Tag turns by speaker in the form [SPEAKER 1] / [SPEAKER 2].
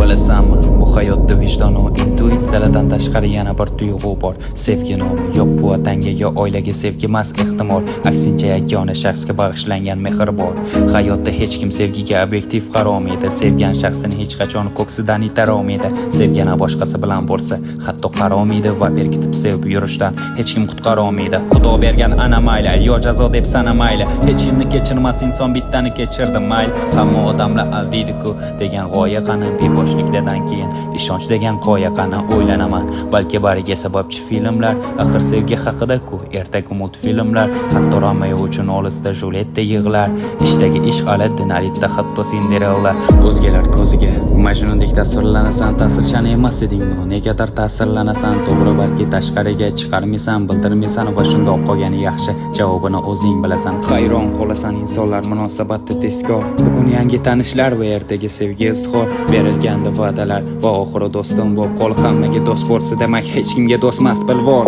[SPEAKER 1] Bilasanmi, bu hayotda vijdon va intuitsiyalardan tashqari yana bir tuyg'u bor. Sevgi nomi. Yo'q, bu vatanga yo oilaga sevgi emas ehtimol. Aksincha, yagona shaxsga bag'ishlangan mehr bor. Hayotda hech kim sevgiga obyektiv qarolmaydi. Sevgan shaxsini hech qachon ko'ksidan itarolmaydi. Sevgani boshqasi bilan bo'lsa, hatto qarolmaydi va berkitib sevib yurishdan hech kim qutqarolmaydi. Xudo bergan ana mayli, yo jazo deb sanamayli. Hech kimni kechirmas inson bittani kechirdi mayli. Hamma odamlar aldiydi-ku degan g'oya qani, beboshliklardan keyin ishonch degan qoya qani, o'ylanaman. Balki bariga sababchi filmlar, axir sevgi haqida-ku ertak, multfilmlar. Hatto Romeo uchun olisda Juletta yig'lar. Ishdagi ishq Aladdin, Alita, hatto Sinderella. O'zgalar ko'ziga Majnundek tasvirlanasan, ta'sirchan emas eding, negadir ta'sirlanasan. To'g'ri, balki tashqariga chiqarmaysan, bildirmaysan va shundoq qolgani yaxshi. Javobini o'zing bilasan. Hayron qolasan insonlar munosabati tezkor. Bugun yangi tanishlar va ertaga sevgi izhor. Berilgandi va'dalar va oxiri do'stim bo'lib qol. Hammaga do'st bo'lsa, demak hech kimga do'stmas, bilvor.